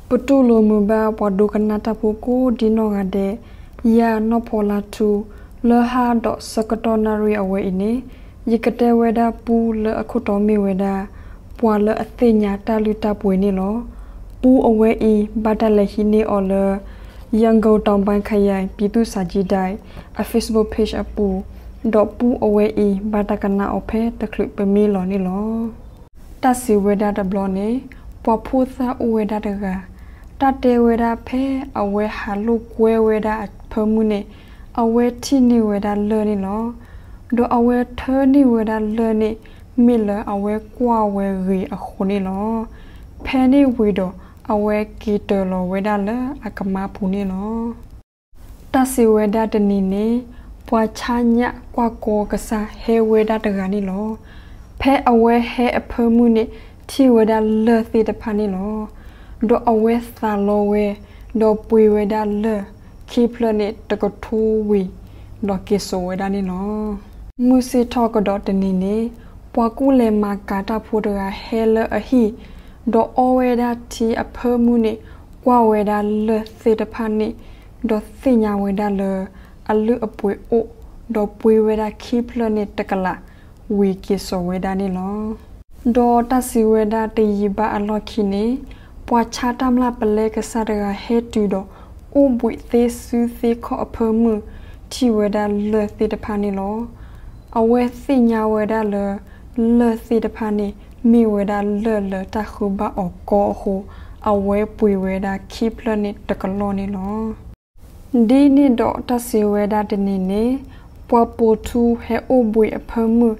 ပတူၢ်လိာ်မုာ်ဘၣ်ပှၤဒိကနၣ်တၢ်ဖိကိးဒံနီၢ်ဂၤဒဲး, ယၤနီၢ်ဖီလါထူ, လၢဟါဒီးဆၢကတီၢ်နၣ်ရံၣ်အဝဲအံၤန့ၣ်, ယကတဲဝဲဒၣ်ပူလၢအခိၣ်တီမ့ၢ်ဝဲဒၣ်, ပှၤလၢအသ့ၣ်ညါတၢ်လုၢ်တၢ်ပှ့ၤန့ၣ်လီၤ. ပူအဝဲအံၤ ဘၣ်တၢ်လဲၤဟံးန့ၢ်အီၤလၢ ရန်ကုန်တောင်ပိုင်းခရိုင် ပြည်သူ့စာကြည့်တိုက် အ Facebook page အပူၤ, ဒီးပူအဝဲအံၤ ဘၣ်တၢ်ကနၣ်အီၤဖဲတချုးပမ့ၢ်လီၤန့ၣ်လီၤ. တၢ်စံးဝဲဒၣ်တဘျီန့ၣ်, ပှၤဖိသၣ်အိၣ်ဝဲဒၣ်တဂၤ, တၢ်တဲဝဲဒၣ်ဖဲအဝဲဟးလိာ်ကွဲဝဲဒၣ်အဖၢမုၢ်န့ၣ်, အဝဲထံၣ်န့ၢ်ဝဲဒၣ်လၢၢ်န့ၣ်လီၤ. ဒီးအဝဲထၢန့ၢ်ဝဲဒၣ်လၢၢ်န့ၣ်, မ့ၢ်လၢအဝဲကွၢ်ဝဲဂ့ၤအဃိန့ၣ်လီၤ. ဖဲန့ၣ်ဝံၤဒီး အဝဲက့ၤတၢၤလီၤဝဲဒၣ်လၢအကမါပူၤန့ၣ်လီၤ. တၢ်စံးဝဲဒၣ်တနံၤန့ၣ်, ပှၤဆါညၣ်ကွၢ်ကီကစၢ်ဟဲဝဲဒၣ်တဂၤန့ၣ်လီၤ. ဖဲအဝဲဟဲအဖၢမုၢ်န့ၣ် ထံၣ်ဝဲဒၣ်လၢၢ်သ့ၣ်တဖၣ်န့ၣ်လီၤ. ဒီးအဝဲသးလီဝဲ, ဒီးပှ့ၤဝဲဒၣ်လၢၢ်ခံဖျၢၣ်န့ၣ်တကထိဝံၤ, ဒီးက့ၤစိာ်ဝဲဒၣ်န့ၣ်လီၤ. မုၢ်ဆ့ၣ်ထီၣ်ကဒီးတနံၤန့ၣ်, ပှၤကူၣ်လဲၤမၤကၤတၢ်ဖိတဂၤဟဲလၢအဟံၣ်, ဒီးအီဝဲဒၣ်ထံအဖၢမုၢ်န့ၣ်, ကွၢ်ဝဲဒၣ်လၢၢ်သ့ၣ်တဖၣ်န့ၣ်, ဒီးသ့ၣ်ညါဝဲဒၣ်လၢ အလုၢ်အပှ့ၤအိၣ်, ဒီးပှ့ၤဝဲဒၣ်ခံဖျၢၣ်န့ၣ်တကလး, ဝံၤက့ၤစိာ်ဝဲဒၣ်န့ၣ်လီၤ. ဒီးတၢ်စံးဝဲဒၣ်တယံာ်ဘၣ်အလီၢ်ခံန့ၣ်, ပှၤဆါတၢ်မျၢ်ပလဲကစၢ်တဂၤဟဲတုၤဒီး, အိၣ်ဘှံးသ့စုသ့ခီၣ်အဖၢမုၢ်, ထံၣ်ဝဲဒၣ်လၢၢ်သ့ၣ်တဖၣ်န့ၣ်လီၤ. အဝဲသ့ၣ်ညါဝဲဒၣ်လၢ လၢၢ်သ့ၣ်တဖၣ်န့ၣ် မ့ၢ်ဝဲဒၣ်လၢၢ်လၢတၢ်ဃုဘၣ်အီၤကီအဃိ, အဝဲပှ့ၤဝဲဒၣ်ခံဖျၢၣ်န့ၣ်တကလီၢ်န့ၣ်လီၤ. ဒ်န့ၣ်ဒီးတၢ်စံးဝဲဒၣ်တနံၤန့ၣ်, ပှၤပိာ်ထူဟဲအိၣ်ဘှံးအဖၢမုၢ်,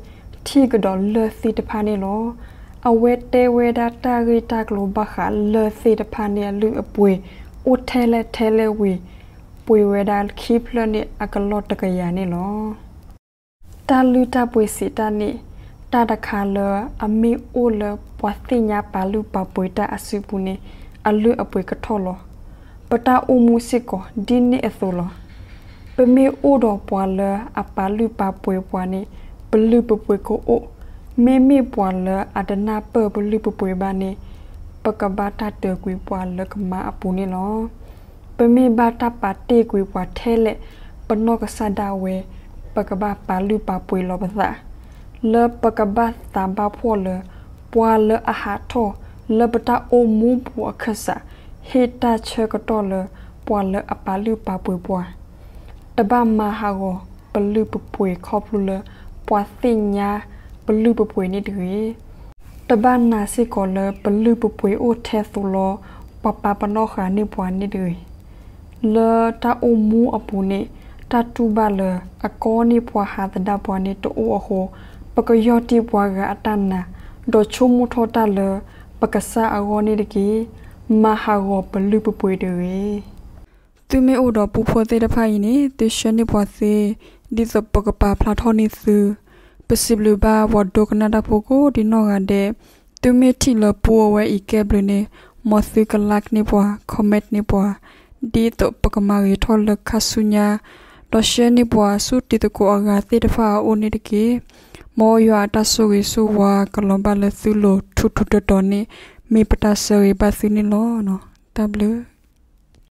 ထံၣ်ကဒီးလၢၢ်သ့ၣ်တဖၣ်န့ၣ်လီၤ. အဝဲတဲဝဲဒၣ်တၢ်ဂ့ၢ်တၢ်ကျိၤဘၣ်ဃးလၢၢ်သ့ၣ်တဖၣ်န့ၣ်အလုၢ်အပှ့ၤ, အိၣ်ထဲလဲၣ်ထဲလဲၣ်ဝံၤ, ပှ့ၤဝဲဒၣ်ခံဖျၢၣ်န့ၣ်အကလီၢ်တကယၤန့ၣ်လီၤ. တၢ်လုၢ်တၢ်ပှ့ၤစံးတၢ်န့ၣ်, တၢ်တခါလၢအမ့ၢ်အိၣ်လၢပှၤသ့ၣ်ညါပာ်လုၢ်ပာ်ပှ့ၤတၢ်အစုပူၤန့ၣ်, အလုၢ်အပှ့ၤကထီၣ်လီၤ. ပတၢ်အိၣ်မူစ့ၢ်ကီးဒ်န့ၣ်အသိးလီၤ. ပမ့ၢ်အိၣ်ဒီးပှၤလၢအပာ်လုၢ်ပာ်ပှ့ၤပှၤန့ၣ်, ပလုၢ်ပပှ့ၤကအိၣ်, မ့မ့ၢ်ပှၤလၢအတနၢ်ပၢၢ်ပလုၢ်ပပှ့ၤဘၣ်န့ၣ်, ပကဘၣ်တၢ်တၢၤကွံာ်ပှၤလၢကမါအပူၤန့ၣ်လီၤ. ပမ့ၢ်ဘၣ်တၢ်ပာ်တ့ၢ်ကွံာ်ပှၤထဲလဲၣ်, ပနီၢ်ကစၢ်ဒၣ်ဝဲ, ပကဘၣ်ပာ်လုၢ်ပာ်ပှ့ၤလီၤပသး, လၢပကဘၣ်သးဘၣ်ဖှီၣ်လၢ ပှၤလၢအဟးထီၣ်လၢပတၢ်အိၣ်မူပူၤအခၢၣ်စး, ဟ့ၣ်တၢ်ဆၢကတီၢ်လၢပှၤလၢအပာ်လုၢ်ပာ်ပှ့ၤပှၤ, တဘၣ်မၤဟးဂီၤပလုၢ်ပပှ့ၤခီဖျိလၢပှၤသ့ၣ်ညါပလုၢ်ပပှ့ၤန့ၣ်တဂ့ၤ. တဘၣ်နာ်စ့ၢ်ကီးလၢပလုၢ်ပပှ့ၤအိၣ်ထဲသိးလီၤ ပှၤပာ်ပနီၣ်ဃာ်န့ၢ်ပှၤန့ၣ်တဂ့ၤ. လၢတၢ်အိၣ်မူအပူၤန့ၣ် တၢ်တူၢ်ဘၣ်လၢအကီန့ၢ်ပှၤဟးသဒၣ်ပှၤန့ၣ်တအိၣ်အဃိ, ပကယီၢ်တံၢ်ပှၤဂၤအတၢ်နာ်, ဒီးဆိကမိၣ်ထီၣ်တၢ်လၢပကစၢ်အဂီၢ်န့ၣ်တက့ၢ်. မၤဟးဂီၤပလုၢ်ပပှ့ၤတဂ့ၤ. သုမ့ၢ်အိၣ်ဒီးပူဖိသ့ၣ်တဖၣ်အံၤန့ၣ် သုဆှၢန့ၢ်ပှၤသ့, ဒ်သိးပကပာ်ဖျါထီၣ်န့ၢ်သု. ပစံးဘျုးဘၣ်ပှၤဒိကနၣ်တၢ်ဖိကိးဒံနီၢ်ဂၤဒဲး, သုမ့ၢ်ထံၣ်လၢပူအဝဲအံၤကဲဘျုးန့ၣ်, မ်သုက like န့ၢ်ပှၤ, comment န့ၢ်ပှၤ, ဒ်သိးပကမၤဂ့ၤထီၣ်လၢခါဆူညါ, ဒီး share န့ၢ်ပှၤဆူတံၤသကိးအဂၤသ့ၣ်တဖၣ်အအိၣ်န့ၣ်တက့ၢ်. မ်ယွၤအတၢ်ဆိၣ်ဂ့ၤဆိၣ်ဝါကလီၤဘၣ်လၢသုလိၤထူးထူးတီၤတီၤန့ၣ်, မ့ၢ်ပတၢ်ဆၢဂ့ၤဘၣ်သုန့ၣ်လီၤ. တၢ်ဘျုး